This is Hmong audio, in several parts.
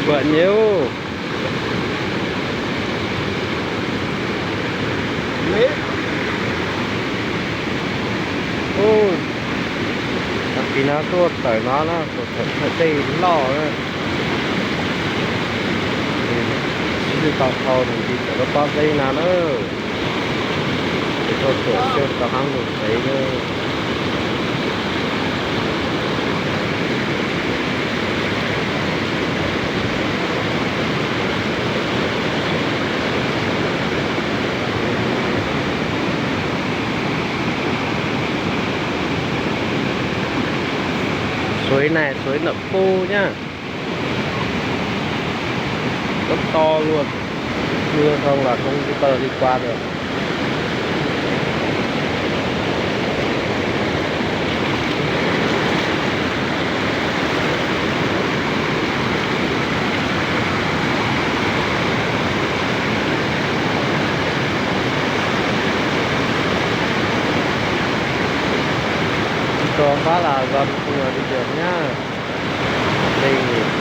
Ua nyiv. Tag kis no tuaj tawm no na, tuaj tawm thawj dej loj na. Sib tw tau dhau tus ntsis tawm lub pob zeb no na. Ces tuaj tuam xyuas rau qab ntug tsev na. Suav na, suav ntawm pub nyab. Kab to luaj, mưa không là không giấy tờ đi qua được. Tsis tau fab las zos kuj yog li tias nyab, li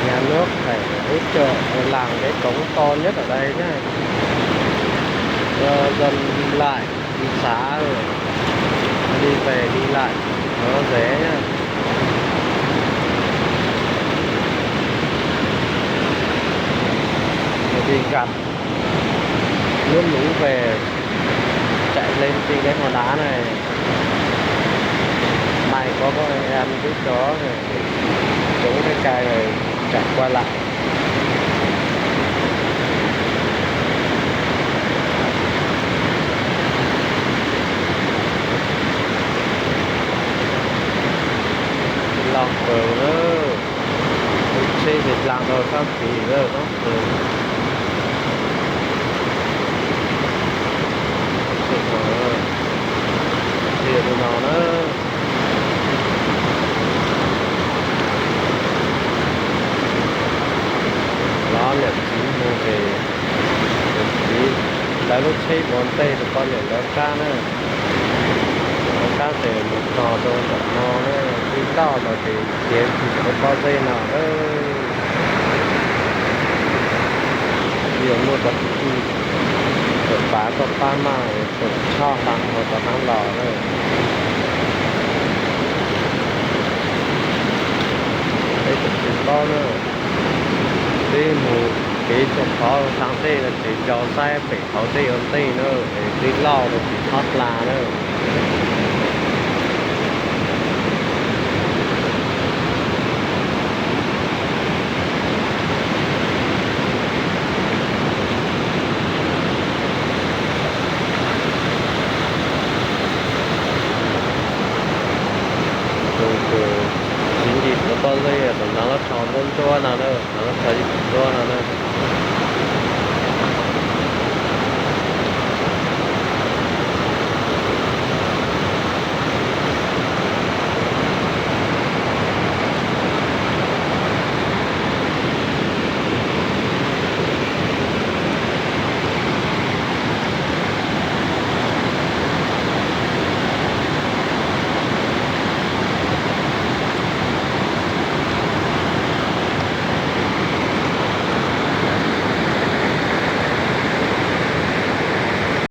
nyab lub hais ib co làng cái cống to nhất ở đây nhá. Cho dân đi lại, đi xã rồi đi về đi lại nó dễ nhá. Đi gặt nước lũ về, chạy lên trên cái mỏ đá này, may có con em với chó này, chống cái cây này, chạy qua lại. Loj kawg na. Tsheb ces dlaag rau sab tid lawm no. Tsheb no, tsheb no na. Los niam txiv mus ces niam txiv lawv lub tsheb ua ntej rau poj niam lawv qab na. Lawv qab ces mus txog rau ntawm no na, tij lauj no ces khiav ntawm lub pob zeb no na. Yog muaj cov kwv tij tawm pav tuaj pab maj, tawm tshaj hla mus rov qab los na. Peb tseem tsis paub na, peb mus kev txog qhov thav dej no ces nco saib pem qhov dej ua ntej na, es tij lauj no tsis txhob hla na.